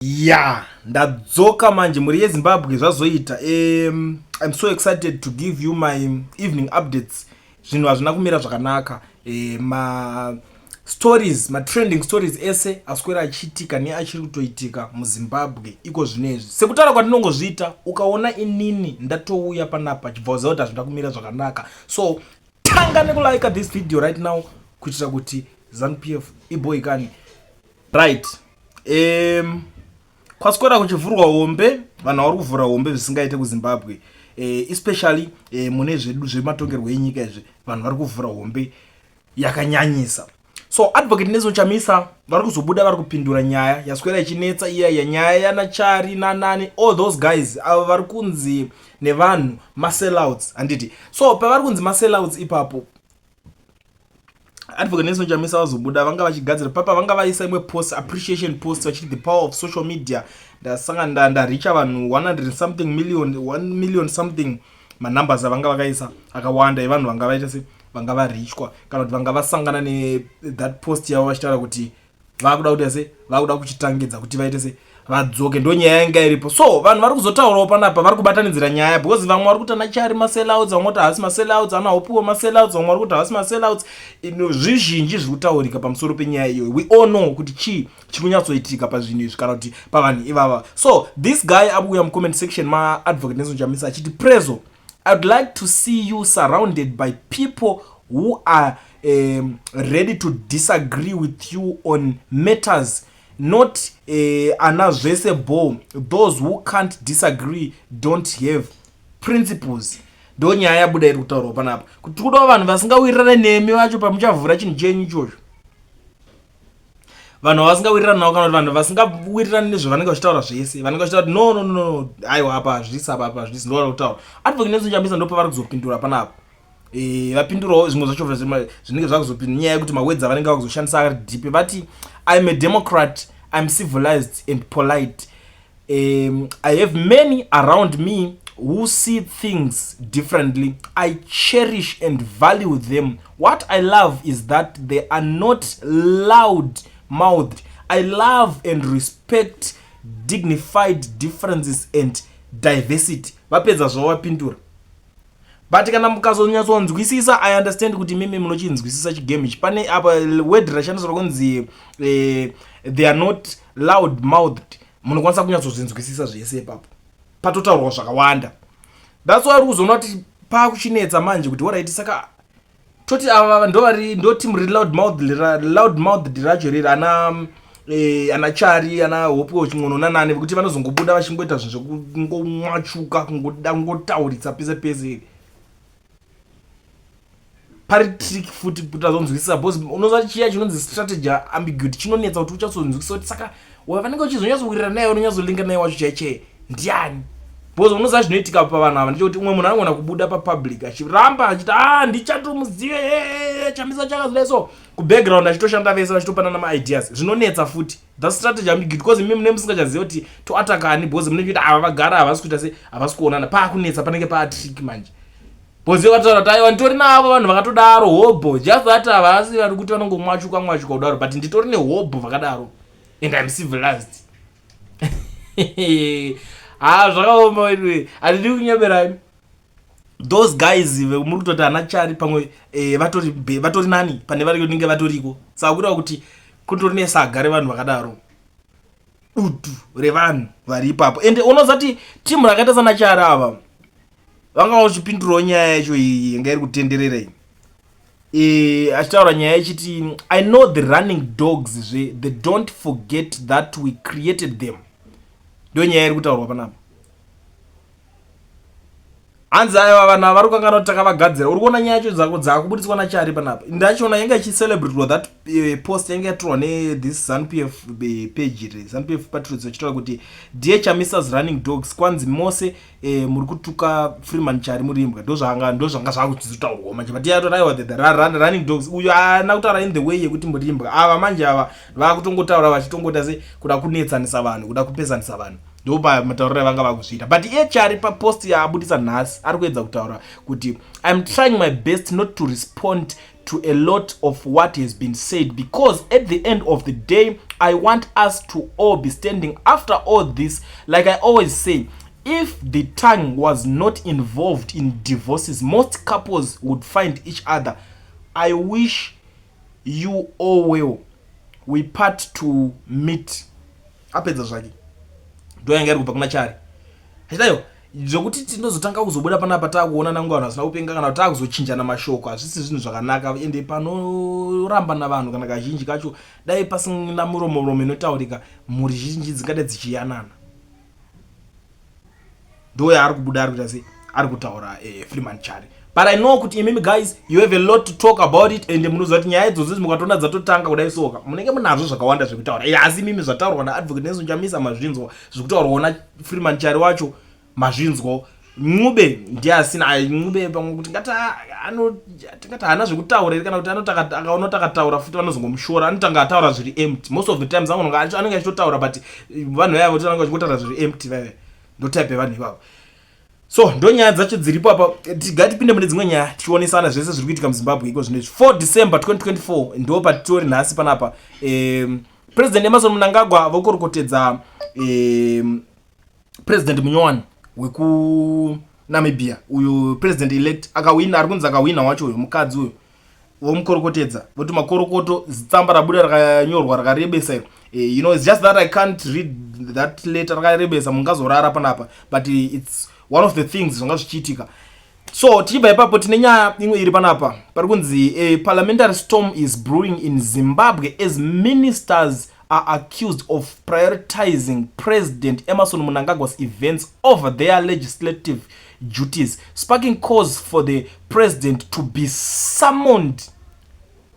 Ya, ndadzoka manje, mhuri yeZimbabwe. Zvazoita. I'm so excited to give you my evening updates. Zvinhu hazvina kumira zvakanaka. Ma stories, matrending stories ese aswera achiitika neachiri kutoitika muZimbabwe iko zvinezvi, sekutaura kwandinongozviita, ukaona inini ndatouya panapa, chibva uziva kuti hazvina kumira zvakanaka. So tanga nekulike this video right now kuitira kuti ZANU PF iboikani, right? Kwaswera kuchivhurwa hombe, vanhu vari kuvhura hombe zvisingaite kuZimbabwe, especially mune zvedu zvematongerwo enyika izvi. Vanhu vari kuvhura hombe yakanyanyisa. So Advocate Nelson Chamisa vari kuzobuda, vari kupindura nyaya yaswera ichinetsa iya yanyaya yanaChari nanani, all those guys avo vari kunzi nevanhu masellouts, handiti? So pavari kunzi masellouts ipapo, Advocate Nelson Chamisa vazobuda, vanga vachigadzira papa, vanga vaisa imwe post, appreciation post, vachiti the power of social media, ndasangana ndaricha vanhu 100 something million, 1 million something, manumbers avanga vakaisa akawanda evanhu vanga vaita se vanga varichwa kana kuti vanga vasangana nethat post yavo, vachitaura kuti vakuda kuita se vakuda kuchitangidza kuti vaite se vadzoke. Ndo nyaya yanga iripo. So vanhu vari kuzotaurawo panapa, vari kubatanidzira nyaya because vamwe vari kuti anaChari masellouts, vamwe kuti haasi masellouts, ana Hopuwo masellouts, vamwe vari kuti haasi masellouts. Zvizhinji zviri kutaurika pamusoro penyaya iyoyo. We all know kuti chii chiri kunyatsoitika pazvinhu izvi kana kuti pavanhu ivava. So this guy abuya mucomment section maAdvocate Nelson Chamisa achiti, "Prezo, I would like to see you surrounded by people who are ready to disagree with you on matters, not ana zvese bo. Those who can't disagree don't have principles." Ndo nyaya yabuda iri kutaurwa panapa, kuti tikudawo vanhu vasingawirirane nemi vacho pamuchavhura chinhu chenyu ichocho, vanhu vasingawirirani navo kana kuti vanhu vasingawirirani nezvavanenge vachitaura zvese, vanenge vachitaura kuti no, no, no, no, aiwa, apa hazvisi, apa apa hazvisi. Ndovari kutaura Advocate Nelson Chamisa, ndopavari kuzopindura panapa. Vapindurawo zvimwe zvacho zvinenge zvakuzopindura nyaya yekuti mawords avanenge vakuzoshandisa ari deep. Vati, "I'm a democrat. I'm civilized and polite. I have many around me who see things differently. I cherish and value them. What I love is that they are not loud mouthed. I love and respect dignified differences and diversity." Vapedza zvavo, vapindura. But kana mukazonyatsonzwisisa, I understand kuti mimi munochinzwisisa chigame ichi. Pane apa word rashandiswa kunzi they are not loud mouthed. Munokwanisa kunyatsozvinzwisisa zvese ipapo, patotaurwa zvakawanda. That's why uri kuzoona kuti paakuchinetsa manje kuti alright, saka toti ava ndovari ndo team riri loud mouthed racho riri ana Chari, ana Hopiwo Ching'ono nanani, vekuti vanozongobuda vachingoita zvinhu zvekungomwachuka, kungoda kungotauritsa pese pese. Pari trick futi kuti azonzwisisa, because unoziva chiya chinonzi strategy ambiguity chinonetsa kuti uchatsonzwisisa kuti saka vanenge vachizonyatsowirirana naye, unonyatsolinga naye wacho chaichai ndiani, because unoziva zvinoitika pavanhu ava ndechekuti umwe munhu anogona kubuda papublic achiramba achiti, "A, ndichatomuzive, Chamisa chakazodai." So kubackground achitoshanda vese, vachitopanana maideas. Zvinonetsa futi, the strategy ambiguity, because imi mune musingachaziva kuti toatakani, because munenge kuti ava vagara havasi kuita se havasi kuonana. Paakunetsa, panenge paatrick manje, because vataura kuti aiwa, nditori navo vanhu vakatodaro hobho, just that havasi vari kuti vanongomwachuka mwachuka kudaro, but nditori nehobho vakadaro and I'm civilized. Ha, zvakaoma anyway, handidi kunyeberai. Those guys muri kutoti ana Chari pamwe vatori nani pane vari kunenge vatoriko. Saka kureva kuti kutori nesaga revanhu vakadaro, dutu revanhu vari ipapo. Ende unozati timu rakaita sana Chari ava vanga vachipindurawo nyaya yacho iyi yanga iri kutenderera iyi. Achitaura nyaya ichiti, "I know the running dogs zve, they don't forget that we created them." Ndo nyaya iri kutaurwa panapa. Hanzi aiwa, vanhu ava vari kukangana kuti takavagadzira. Uri kuona nyaya yacho dzakubudiswa naChari panapa. Ndachiona yanga ichicelebratwa that post yanga yatorwa nethis ZANU PF page, ZANU PF Patriots, vachitaura kuti, "Dear Chamisa's running dogs, kwanzi mose muri kutuka Freeman Chari muri imbwa." Ndo zvanga zvakuchizotaurwa manje. But yatora, aiwa, the running dogs uyu haana kutaura in the way yekuti muri imbwa. Ava manje ava vakutongotaura vachitongoita se kuda kunetsanisa vanhu, kuda kupesanisa vanhu. Ndo pamatauriro avanga vakuzviita. But iye Chari papost yaabudisa nhasi ari kuedza kutaura kuti, "I'm trying my best not to respond to a lot of what has been said because at the end of the day I want us to all be standing after all this. Like I always say, if the tongue was not involved in divorces, most couples would find each other. I wish you all well. We part to meet. Apedza zvake. Ndoyanga iri kubva kuna Chari. Achitayo zvekuti tinozotanga kuzobuda panapa takuona nangu vanhu vasina kupenga kana kuti takuzochinjana mashoko, hazvisi zvinhu zvakanaka. Ende panorambana vanhu kana kazhinji kacho dai pasina muromo muromo inotaurika, mhuri zhinji dzingadai dzichiyanana. Ndo yaari kubuda ari kuita sei, ari kutaura Freeman Chari. But I know kuti imimi guys, you have a lot to talk about it, and munoziva kuti nyaya idzodzo mukatoona dzatotanga kudai soka munenge munazvo zvakawanda zvekutaura. Asi imimi zvataurwa naAdvocate Nelson Chamisa mazvinzwa, zvekutaurwawo naFreeman Chari wacho mazvinzwa. Ncube ndiye asina, Ncube pamwe kuti ngati tingati haana zvekutaura here, kana kuti akaona kuti akataura futi vanozongomushora, anotanga ataura zviri empty. Most of the times anenge achitotaura, but vanhu vaya voti vanenge vachingotaura zviri empty, vaya ndo type yevanhu ivavo. So ndo nyaya dzacho dziripo apa. Tigatipinde mune dzimwe nyaya tichionesana zvese zviri kuitika muZimbabwe iko zvino izvi. 4 December 2024 ndo patitori nhasi panapa. President Emmerson Mnangagwa vokorokotedza President munyowani wekuNamibia uyu, president elect akawina, ari kunzi akawina wacho uyu mukadzi uyu, vomukorokotedza, voti makorokoto. Zitsamba rabuda rakanyorwa rakarebesa iro. It's just that I can't read that letter, rakarebesa, mungazorara panapa, but it's one of the things zvanga zvichiitika. So tichibva ipapo tine nyaya imwe iri panapa, pari kunzi a parliamentary storm is brewing in Zimbabwe as ministers are accused of prioritizing President Emmerson Mnangagwa's events over their legislative duties, sparking calls for the president to be summoned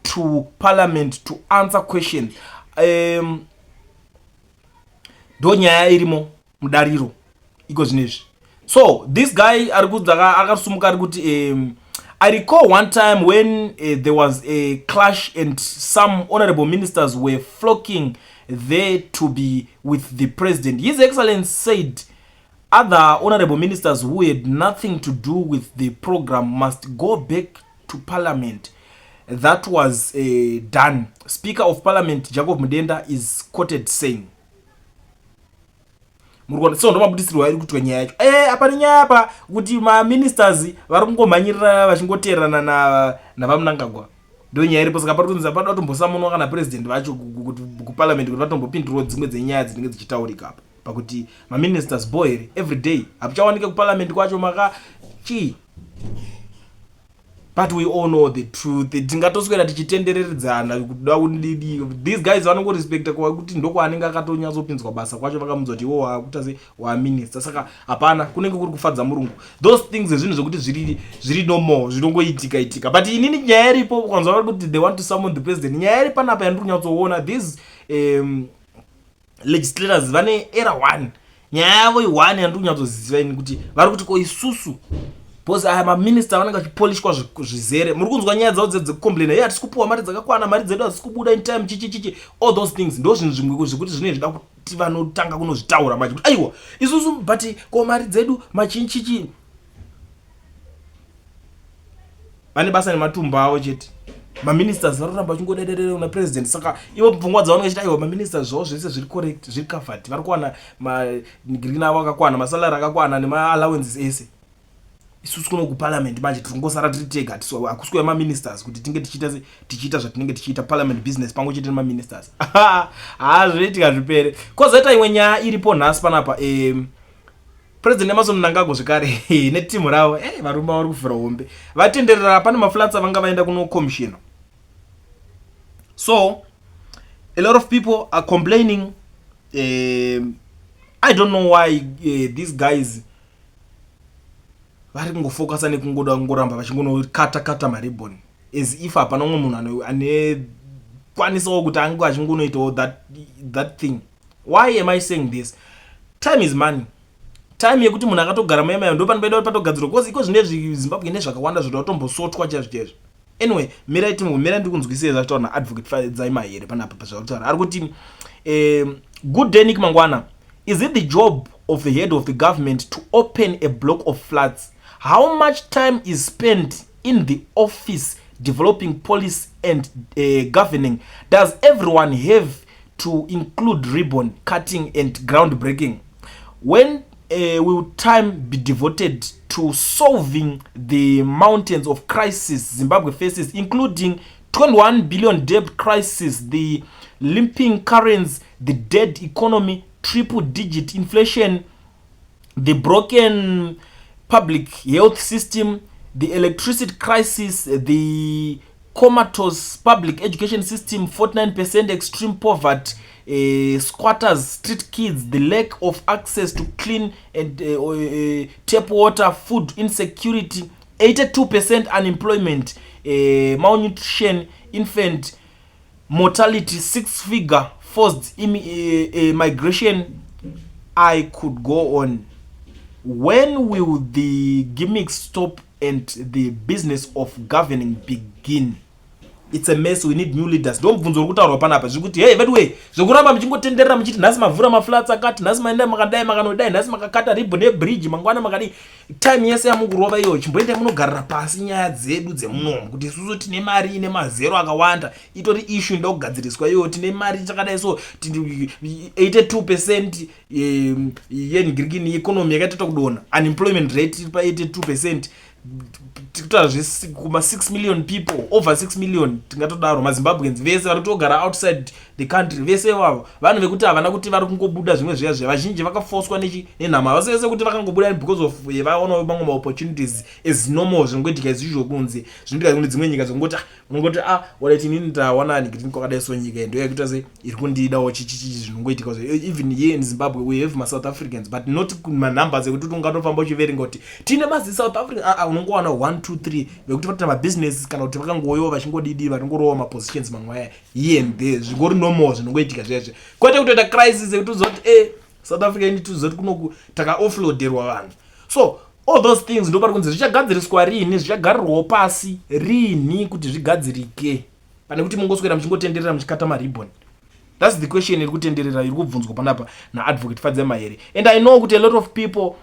to parliament to answer questions. Ndo nyaya irimo mudariro iko zvinezvi. So this guy ari kudzaka akasumuka ari kuti, "I recall one time when there was a clash and some honorable ministers were flocking there to be with the president. His Excellence said other honorable ministers who had nothing to do with the program must go back to parliament. That was done," Speaker of Parliament Jacob Mudenda is quoted saying. Muri so ndomabudisirwo airi kuitwa nyaya yacho. Apa nenyaya apa kuti maministers vari kungomhanyirira vachingoteerana naVaMnangagwa, ndo nyaya iripo. Saka pari kunzi pada kutombosamunwa kana president vacho kuparliament kuti vatombopindurawo dzimwe dzenyaya dzinenge dzichitaurika apa, pakuti maministers bo here, every day hapuchawanike kuparliament kwacho maka chii. But we all know the truth. Tingatoswera tichitendereredzana kuda kudidi, these guys vanongorespecta kuti ndokwaanenge akatonyatsopinzwa basa kwacho, vakamudza kuti iwo wakuita se waminister, saka hapana kunenge kuri kufadza murungu. Those things zvinhu zvekuti zviri normal, zvinongoitika itika. But inini nyaya iripo kwanzwa vari kuti they want to summon the president, nyaya iri panapa yandiri kunyatsoona, these legislators vane error one. Nyaya yavo i1 yandiri kunyatsoziva ini kuti vari kuti ko isusu, because aya maminista vanenge vachipolishwa zvizere, muri kunzwa nyaya dzavo dzekucomplaina, ye hatisi kupiwa mari dzakakwana, mari dzedu hadzisi kubuda in time, chichi chichi, all those things. Ndo zvinhu zvimwe zvekuti zvinenge zvida kuti vanotanga kunozvitaura manje kuti aiwa isusu, but ko mari dzedu machinchichi. Vane basa nematumbu avo chete. Maministers vari kuramba vachingodederera kuna president, saka ivo pfungwa dzavo vanenge vachiti aiwa, maministers zvavo zvese zviri correct, zviri covered, vari kuwana magreen avo akakwana, masalary akakwana nemaallowances ese. Isusu kuno kuparliament manje tirikungosara tiri tega, hakusi kuya maministers kuti tinge tichiita tichiita zvatinenge tichiita, parliament business pamwe chete nemaministers. Ha, zvoitika zvipere. Kwozoita imwe nyaya iripo nhasi panapa, President Emmerson Mnangagwa zvekare netimu ravo, varume vari kuvhura hombe, vatenderera pane maflats avanga vaenda kunocommissiona. So a lot of people are complaining. I don't know why these guys vari kungofokasa nekungoda kungoramba vachingonokata kata maribbon as if hapana umwe munhu anekwanisawo kuti ange achingonoitawo that thing. Why am I saying this? Time is money. Time yekuti munhu akatogara muemayo ndo panopaida kuti patogadzirwa, because iko zvinezvi Zimbabwe ine zvakawanda zvoda kutombosotwa chaizvo chaizvo. Anyway, mirai timbo, mirai ndikunzwisei zvachitaura naAdvocate Fadzai Mahere panapa. Pazvauri ari kuti, "Good day, Nick Mangwana. Is it the job of the head of the government to open a block of flats? How much time is spent in the office? developing policy and governing? Does everyone have to include ribbon cutting and ground breaking? When will time be devoted to solving the mountains of crisis Zimbabwe faces, including 21 billion debt crisis, the limping currency, the dead economy, triple digit inflation, the broken public health system, the electricity crisis, the comatose public education system, 49% extreme poverty, squatters, street kids, the lack of access to clean and tap water, food insecurity, 82% unemployment, malnutrition, infant mortality, six figure forced migration? I could go on. When will the gimmicks stop and the business of governing begin? It's a mess. We need new leaders. Ndo mubvunzo uri kutaurwa panapa. Zviri kuti, hey, by zvekuramba muchingotenderera muchiti nhasi mavhura maflats akati, nhasi maenda makadai, makanodai, nhasi makakata ribbon nebridge, mangwana makadii, time yese yamukurova iyo, chimboendai munogarira pasi nyaya dzedu dzemunomu, kuti isusu tine mari ine mazero akawanda, itori issue inoda kugadziriswa iyoyo. Tine mari chakadai, so 82% yenhingirikini economy yakaita kudonha, unemployment rate iri pa82%, tikutaura zvekuma 6 million people, over 6 million tingatodaro, maZimbabweans vese vari kutogara outside the country. Vese ivavo vanhu vekuti havana kuti vari kungobuda zvimwe zviya zviya, vazhinji vakafoswa nenhama. Vasi vese kuti vakangobuda because of vaonawo mamwe maopportunities as normal, zvinongoitika as usual kunze, zvinoitika kune dzimwe nyika, zvongoti, ah, unongoti, ah, alright, inini ndawana nigiri kwakadai, so nyika ndo yakuita se iri kundidawo chichichi, zvinongoitika. Even here in Zimbabwe we have maSouth Africans, but not manumbers ekuti ungatofamba uchiverenga kuti tine maziSouth African. Aa, ah, unongowana 1 2 3 vekuti vatoita mabusiness kana kuti vakangoyowa vachingodidi, varingorowa mapositions mamwe aya here and there, zvingori normal, zvinongoitika zvezve, kwete kutoita crisis yekuti uzoti e South Africa ini tuzoti kunoku takaoffloaderwa vanhu. So all those things ndo pari kunzi zvichagadziriswa riini, zvichagarirwawo pasi riini kuti zvigadzirike, pane kuti mungoswera muchingotenderera muchikata maribbon? That's the question iri kutenderera, iri kubvunzwa panapa naAdvocate Fadze Mahere. And I know kuti a lot of people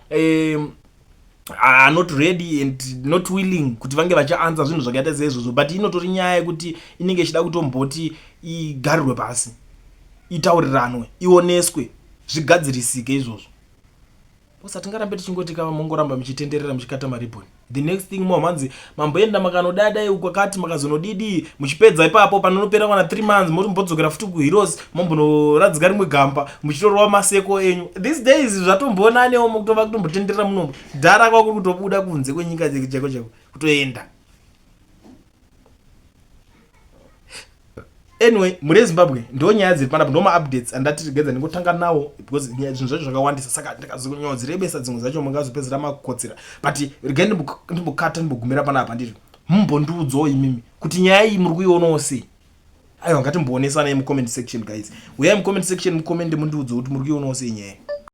are not ready and not willing kuti vange vachianza zvinhu zvakaita seizvozvo, but inotori nyaya yekuti inenge ichida kutomboti igarirwe pasi, itauriranwe, ioneswe, zvigadzirisike izvozvo. Because hatingarambe tichingoti kava mongoramba muchitenderera muchikata maribbon. The next thing momanzi mamboenda makanodadai kwakati, makazonodidi, muchipedza ipapo panonopera kana 3 months, motombodzokera futi kuHeroes, mombonoradzika rimwe gamba, muchitorova maseko enyu. These days zvatombonanewo mukutova kutombotenderera munomo. Dhara kwakuri kutobuda kunze kwenyika cheko cheko kutoenda. Anyway, mhuri yeZimbabwe, ndo nyaya dziri panapa, ndo maupdates andati tigedza ndingotanga nawo, because zvinhu zvacho zvakawandisa, saka ndikazonyodzirebesa dzimwe dzacho mungazopedzera makotsera. But regai ndimbokata, ndimbogumira panapa. Ndiri mumbondiudzawo imimi kuti nyaya iyi muri kuionawo sei. Aiwa, ngatimboonesanai mucomment section, guys. Uyai mucomment section, mucommente, mundiudze kuti muri kuionawo sei nyaya.